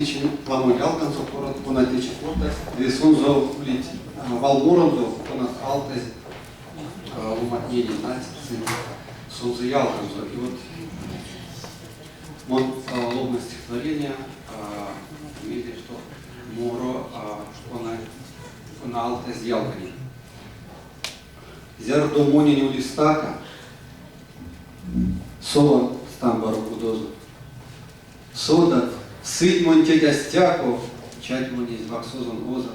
Течинь ламо ялганзо, кона течи кортась, ды сонзэ улить валморонзо, конат алтазь ломантненень, нать, сынь сонзэ ялганзо. И вот мон ловнось стихотворение, мейле, что моро, кона, кона алтазь ялганень. Зярдо монень ули стака, сован стамбаро кудозо. Содат, сыть монь тетя стяко, чатьмонезь ваксозон озат.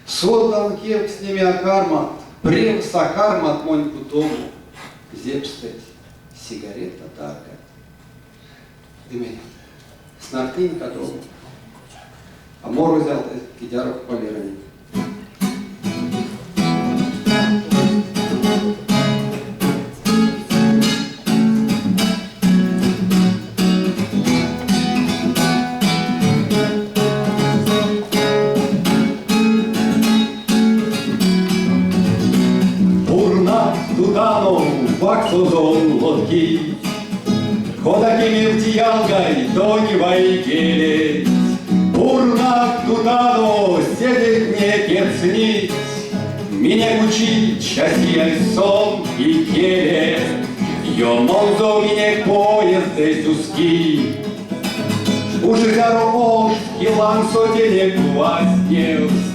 Содан кевкстнеме а кармат, превс а кармат монь путомо. Зепстэть сигарета таргат. Ды мерят, снартнинь кадомо. А морось алтазь Кедяров Валеранень. Пурнак тутанов ваксозон лотки, Кода кемевти ялгай тонь вайгелеть. Пурнак тутано, седетне кецнить, Минек учить часиянь сон икеле. Ёнонзо минек поездэсь уски. Уш зяро ошт ки лангсо тенек вастневсть,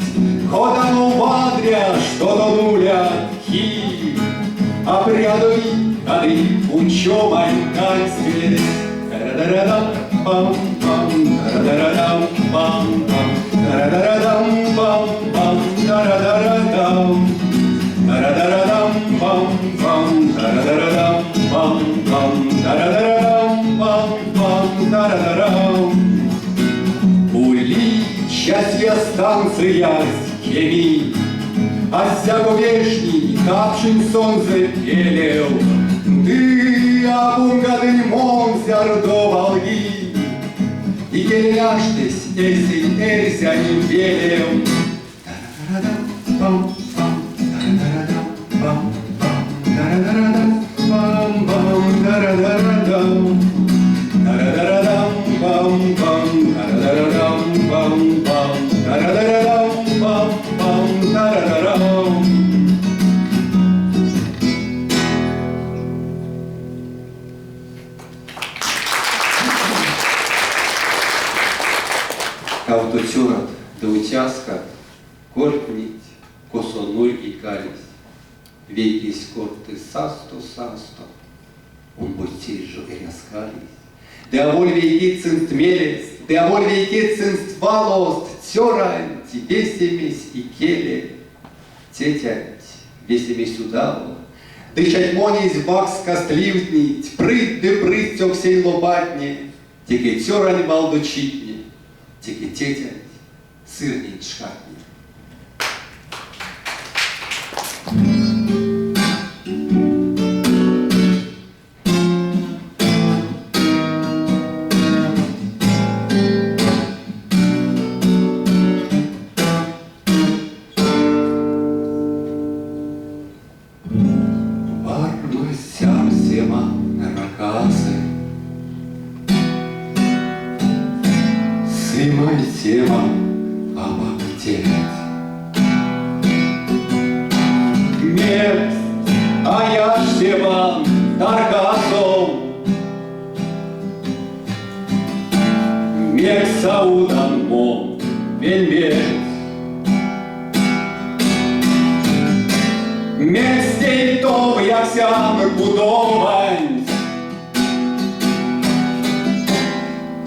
Кодамо вадря, што нуля ки. А прядовить кадык учомань танстесь. Тарадарадам-пам-пам, тарадарадам-пам-пам, тарадарадам-пам-пам, тарадарадам. Тарадарадам-пам-пам, тарадарадам-пам-пам, тарадарадам-пам-пам, тарадарам. Ули счастья станция кеми, А стяго вешний капшинь сонзэ пелев, Ды абунгадынь мон, зярдо валги, Икелень аштесь эсень эрзянь велев. Тарадарадам-пам-пам, тарадарадам-пам-пам, тарадарадам-пам-пам, тарадарадам. Тарадарадам-пам-пам, тарадарадам-пам-пам, тарадарадам-пам-пам, тарадарам. Кавто цёрат ды уцяскат кортнить, косо нурьги калесь. Вейкесь корты састо-састо, омбоцесь жо эрязкалесь. Ды аволь вейкеть сынст мелест, ды аволь вейкеть сынст валост, цёранть весемесь икеле, тетянть весемесь удало. Ды чатьмонезь вакскаст ливтнить, прыть ды прыть сёксень лопатне, теке цёрань валдо читне, теке тетянть сырнень шкатне. Вармась арсема раказы, Сымай тема апак терять. Мекс а яштеман таркасом, Мекс а удан мон вельметь. Мекс тей-тов яксян кудованть,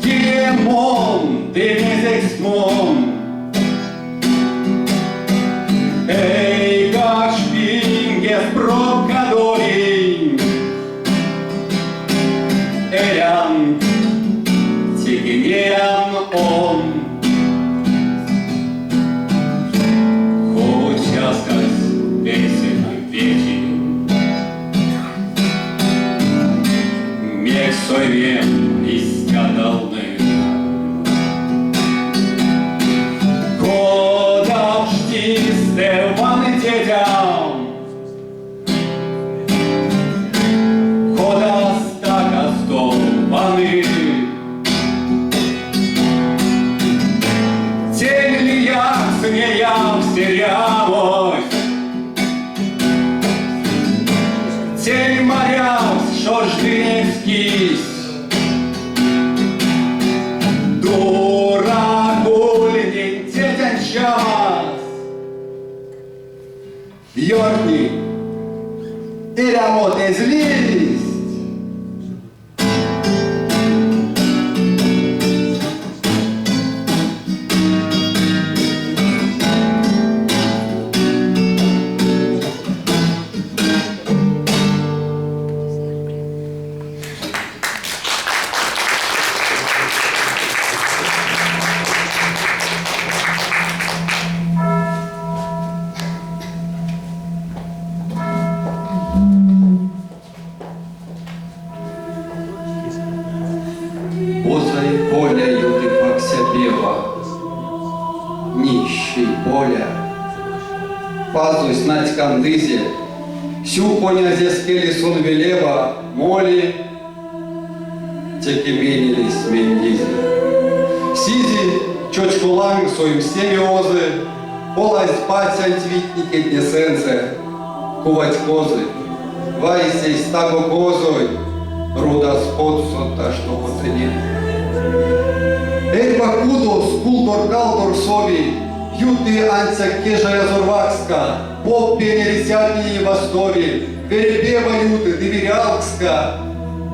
Кие мон ды мезекс мон? Эйкакш пингес прок кадовинь, Эрян, теке неян он. неявсь эрямось. Тень марявсь шождынекс кись. Дурак ульнинь тетянь чамас. Ёртни, эрямот эзь листь. Озай поля юты пакся пева, Нищий поля. Пазось нать кандызе, Сюконясь эскели сон велева, Моли, теке менелесь мендизе. Сизи чочко лангсо оймсеме озы, Полазь пацянть витни кеднесэнзэ, Кувать козы, вайсесь таго козой, Рудаз потсо ташто котыне. Эрьва кудос кулдор-калдор сови, Юты ансяк кежай азорвакска, Поп пенерицятненень вастови, Верепева юты ды вирялкска.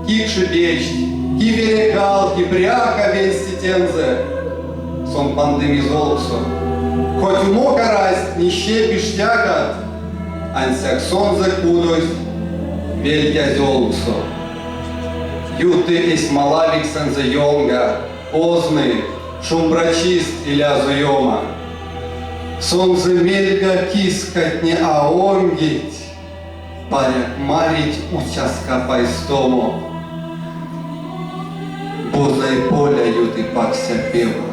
Кикши печть, ки вере кал, ки пряка венсти тензэ. Сон панды мизолксо. Хоть умок арасть нище пиштякат, ансяк сонзэ кудось вельтязь олгсо. Юты эсь малавиксэнзэ ёнга, озны, шумбрачист илязо ёма. Сонзэ мельга кискатне а онгить, паряк марить уцяска пайстомо. Бозай поля юты пакся пева.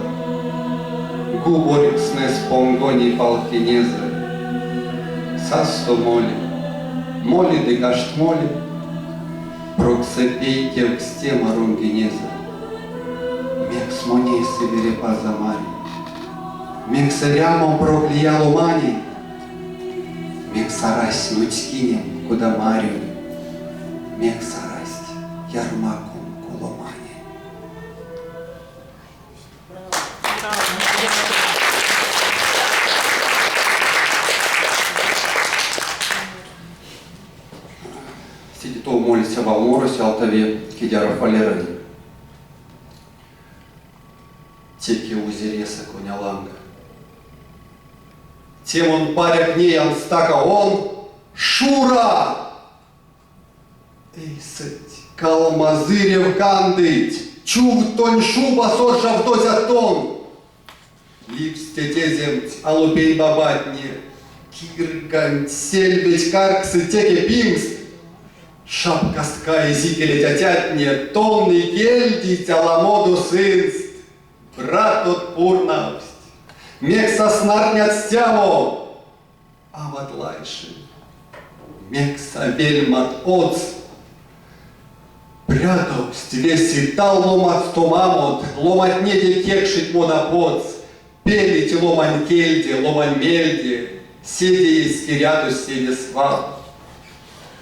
Губорькснэс понгони палкинезэ. Састо моли, моли ды каштмоли, прок сэпей кевкстема рунгинезэ. Мекс монь эйсэ Верепаза мари? Мекс эрямом прок лия ломанень? Мекс арась нуцькинем, кода маринь? Мекс арасть ярмаком куломане? Седе тов молиця валморось алтави Кедяров Валерань. Теке узересэ коня ланга. Тем он паряк неян стака он Шура! Эйсэть калмазырев кандыть, чувтонь шубасо жавтозь тон. Ливстетеземть алопей бабатне, кирганть сельведь карксы теке пингст. Шапкаст каизь икелеть атятне, тон икельдить аламодо сынст. Братот пурнавсть. Мекс а снартнят стямо? Ават лайши. Мекс а вельмат одс? Прядовсть веси талномат-стомамот, ломатнеде кекшить мода потс, пелить ломань кельде, ломань мельде, седеесь керядось седе свал.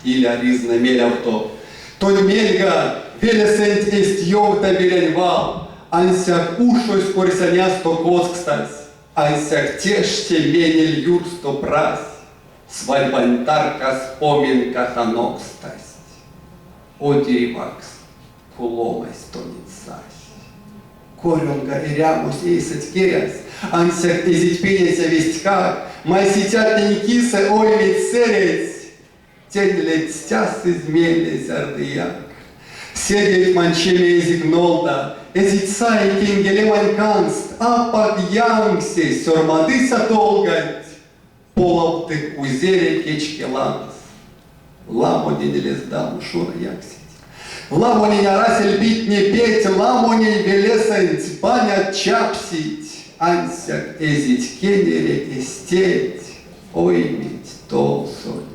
Иля ризна мелявто. Тонь мельга велесэнть эзть ёвта берянь вал, ансяк ушось корсянясто коцкстась, ансяк теште менель юрсто прась, свадьбань таркас поминкат анокстасть. Одирьвакс куломась тонеть сась. Корёнга эрямось эйсэть керясь, ансяк эзить пеняця вестькак, майсицятнень кисэ ойметь сэредсь. Тень ледстясызь мейле зярдыяк. Седейть манчеме эзик нолда, эзить сае кенгелемань канст, апак янксе сёрмадыця толганть, полавтык узере кечке лангс. Ламонень лездамо Шура яксить. Ламонень арасель питне петь, ламонень велесэнть банят чапсить, ансяк эзить кенере эстеть, ойметь толсонть.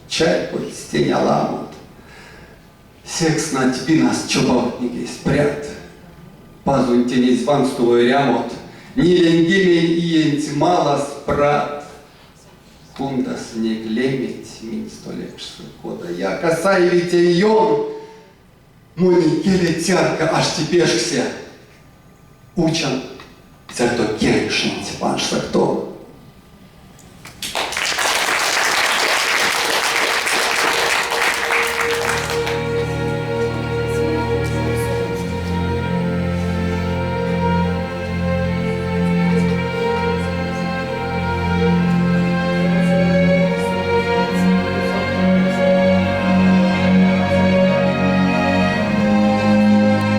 Чарькодсь тень аламот. Секс нать винас чопавтник эсь прят. Пазонтень эзь ванстово эрямот. Ниленьгемень иенть малас прат. Кундасынек леметь минь столь экшсэ, кодаяк а саеви тень ён. Монь икеле цярка ашти пешксе. Учан, зярдо кенкшенть панжсак тон.